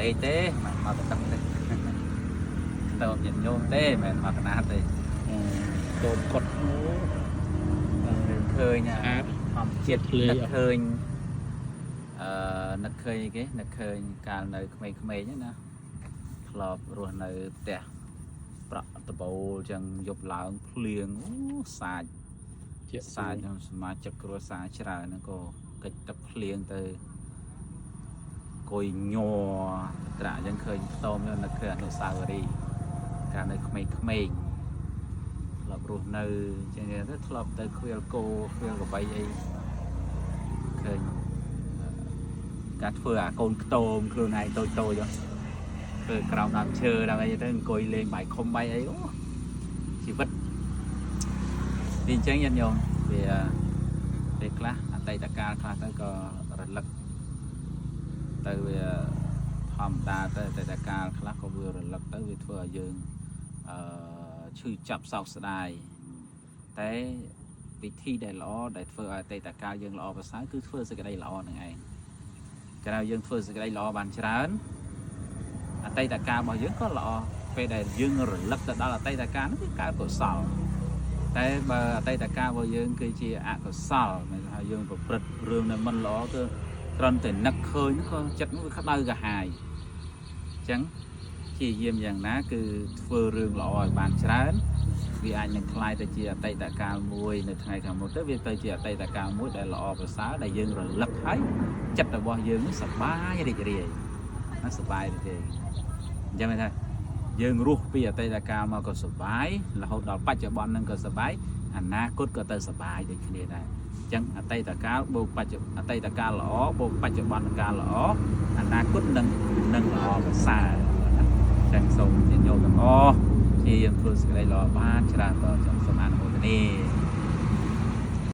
លេងទេមិនមកទៅទឹកទេខ្ទមញាតិញោមទេមិនមកកណាទេ តូមកត់អូ ឃើញ ស្អាត ធម្មជាតិ ភ្លា នឹកឃើញអឺនឹកឃើញអីគេនឹកឃើញកាលនៅក្មេងៗហ្នឹងណាធ្លាប់រស់នៅផ្ទះប្រក់ដបូលចឹងយប់ឡើងភ្លៀងអូសាច់ ជា សាច់ខ្ញុំសមាជិកគ្រួសារច្រើនហ្នឹងក៏កិច្ចទឹកភ្លៀងទៅអង្គុយញ័រត្រាក់ចឹងឃើញខ្ទមចឹងនឹកឃើញអនុស្សាវរីយ៍កាលនៅក្មេងៗធ្លាប់រស់នៅចឹងទៅធ្លាប់ទៅខ្វៀលគោខ្វៀលក្របីអីឃើញការធ្វើអាកូនខ្ទមខ្លួនឯងតូចតូចធ្វើក្រោមដើមឈើដើមអីទៅអង្គុយលេងបាយខុំបាយអីអូជីវិត ទីអញ្ចឹងញាតិញោមវាពេលខ្លះអតីតកាលខ្លះទៅក៏រលឹកទៅវាធម្មតាទៅអតីតកាលខ្លះក៏វារលឹកទៅវាធ្វើឲ្យយើងអឺឈឺចាប់សោកស្ដាយតែវិធីដែលល្អដែលធ្វើឲ្យអតីតកាលយើងល្អប្រសើរគឺធ្វើសេចក្តីល្អនឹងឯងក្រៅយើងធ្វើសេចក្តីល្អបានច្រើនអតីតកាលរបស់យើងក៏ល្អពេលដែលយើងរលឹកទៅដល់អតីតកាលនោះវាកើតកុសល តែបើអតីតកាលរបស់យើងគឺជាអកុសលមានថាយើងប្រព្រឹត្តរឿងដែលមិនល្អគឺគ្រាន់តែនឹកឃើញក៏ចិត្តនោះវាក្តៅក្រហាយអញ្ចឹងព្យាយាមយ៉ាងណាគឺធ្វើរឿងល្អឲ្យបានច្រើនវាអាចនឹងក្លាយទៅជាអតីតកាលមួយនៅថ្ងៃខាងមុខទៅវាទៅជាអតីតកាលមួយដែលល្អប្រសើរដែលយើងរលឹកហើយចិត្តរបស់យើងនោះសប្បាយរីករាយណាសប្បាយរីករាយអញ្ចឹងមានថា យើងរស់ពីអតីតកាលមកក៏សប្បាយរហូតដល់បច្ចុប្បន្ននឹងក៏សប្បាយអនាគតក៏ទៅសប្បាយដូចគ្នាដែរអញ្ចឹងអតីតកាលបូកបច្ចុអតីតកាលល្អបូកបច្ចុប្បន្នកាលល្អអនាគតនឹងល្អប្រសើរណាអញ្ចឹងសូមញាតិញោមទាំងអស់ព្យាយាមធ្វើសេចក្តីល្អបានច្រើនតចឹងសូមអនុមោទនា។